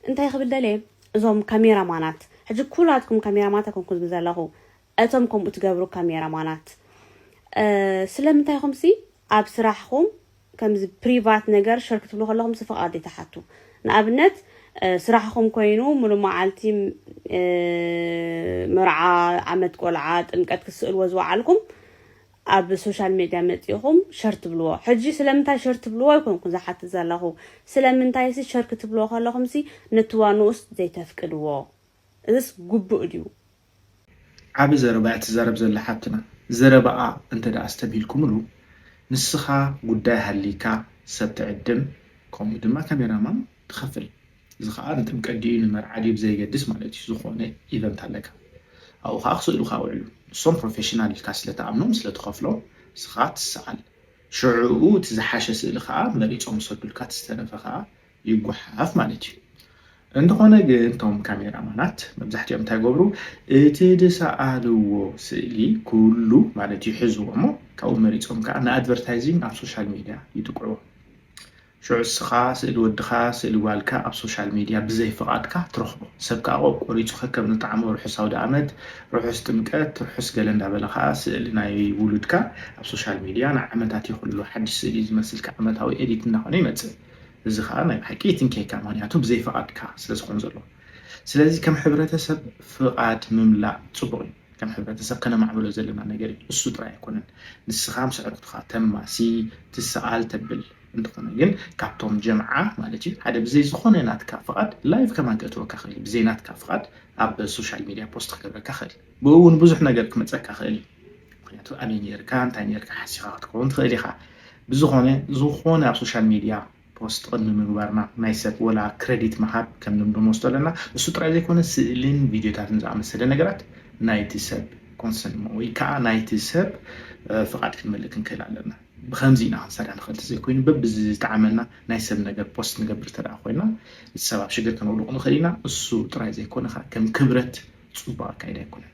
እንታይ ክብል ደልየ፣ እዞም ካሜራማናት፣ ሕጂ ኩላትኩም ካሜራማናት ኣይኮንኩም ዝብል ዘለኹ፣ እቶም ከምኡ ትገብሩ ካሜራማናት፣ እ፣ ስለምንታይ ኢኹምሲ ኣብ ስራሕኹም ከምዚ ፕሪቫት ነገር ሸር ክትብሉ ከለኹም ሲ ፍቓድ ዘይትሓቱ? ንኣብነት፣ እ፣ ስራሕኹም ኮይኑ ሙሉ መዓልቲ፣ እ፣ መርዓ፣ ዓመት ቆልዓ፣ ጥምቀት ክትስእልዎ ዝወዓልኩም ኣብ ሶሻል ሜድያ መፂኹም ሸር ትብልዎ። ሕጂ ስለምንታይ ሸር ትብልዎ ኣይኮንኩን ዝሓትት ዘለኹ፣ ስለምንታይ ሲ ሸር ክትብልዎ ከለኹም ሲ ነቲ ዋንኡስ ዘይተፍቅድዎ? እዚስ ግቡእ ድዩ? ዓቢ ዘረባ እያ ትዛረብ ዘላ ሓብትና። ዘረባኣ እንተ ደኣ ኣስተብሂልኩምሉ፣ ንስኻ ጉዳይ ሃሊካ ሰብ ትዕድም፣ ከምኡ ድማ ካሜራማን ትኸፍል። እዚ ኸኣ ንጥምቀት ድዩ ንመርዓ ድዩ ብዘይገድስ ማለት እዩ፣ ዝኾነ ኢቨንት ኣለካ። ኣብኡ ኸኣ ክስእሉኻ ውዕሉ። ንሶም ፕሮፌሽናል ኢልካ ስለ ትኣምኖም ስለ ትኸፍሎም፣ ንስኻ ትሰኣል። ሽዕኡ እቲ ዝሓሸ ስእሊ ኸኣ መሪጾም ይሰዱልካ፣ እቲ ዝተረፈ ኸኣ ይጓሓፍ ማለት እዩ። እንተኾነ ግን እቶም ካሜራማናት መብዛሕትኦም እንታይ ይገብሩ? እቲ ዝሰኣልዎ ስእሊ ኩሉ ማለት እዩ ሒዝዎ እሞ ካብኡ መሪጾም ከኣ ንኣድቨርታይዚንግ ኣብ ሶሻል ሚድያ ይጥቅዕዎ። ሽዑ እስኻ ስእሊ ወድኻ ስእሊ ጓልካ ኣብ ሶሻል ሚድያ ብዘይ ፍቓድካ ትረኽቦ። ሰብ ከኣ ቆ- ቆሪጹ ከከም ዝጠዓሞ ርሑስ ኣውደ ኣመት፣ ርሑስ ጥምቀት፣ ርሑስ ገለ እንዳበለ ከኣ ስእሊ ናይ ውሉድካ ኣብ ሶሻል ሚድያ ንዓመታት ይኹሎ ሓድሽ ስእሊ ዝመስል ከኣ ዓመታዊ ኤዲት እንዳኾነ ይመጽእ። እዚ ኸኣ ናይ ብሓቂ ይትንከየካ፣ ምኽንያቱ ብዘይ ፍቓድካ ስለ ዝኾን ዘሎ። ስለዚ ከም ሕብረተሰብ ፍቓድ ምምላእ ጽቡቕ እዩ። ከም ሕብረተሰብ ከነማዕብሎ ዘለና ነገር እዩ። እሱ ጥራይ ኣይኮነን። ንስኻ ምስ ኣዕሩኽትኻ ተማሲ፣ ትሰኣል፣ ተብል። እንተኾነ ግን ካብቶም ጀምዓ ማለት እዩ ሓደ ብዘይ ዝኾነ ናትካ ፍቓድ ላይቭ ከማን ከእትወካ ክእል፣ ብዘይ ናትካ ፍቓድ ኣብ ሶሻል ሚድያ ፖስት ክገብረካ ክእል፣ ብኡ እውን ብዙሕ ነገር ክመፀካ ክእል እዩ። ምክንያቱ ኣበይ ነርካ እንታይ ነርካ ሓሲኻ ክትከውን ትኽእል ኢኻ። ብዝኾነ ዝኾነ ኣብ ሶሻል ሚድያ ፖስት ቅድሚ ምግባርና ናይ ሰብ ወላ ክረዲት ምሃብ ከም ልምዲ ንወስዶ ኣለና። እሱ ጥራይ ዘይኮነ ስእልን ቪድዮታትን ዝኣመሰለ ነገራት ናይቲ ሰብ ኮንሰንት ወይ ከዓ ናይቲ ሰብ ፍቓድ ክንመልእ ክንክእል ኣለና። ብኸምዚ ኢና ክንሰርሕ ንኽእል። ተዘይኮይኑ በብዝጠዓመና ናይ ሰብ ነገር ፖስት ንገብር እንተ ኮይና ሰብ ኣብ ሽግር ከነውድቑ ንኽእል ኢና። እሱ ጥራይ ዘይኮነ ከዓ ከም ክብረት ፅቡቅ ኣካይዳ ኣይኮነን።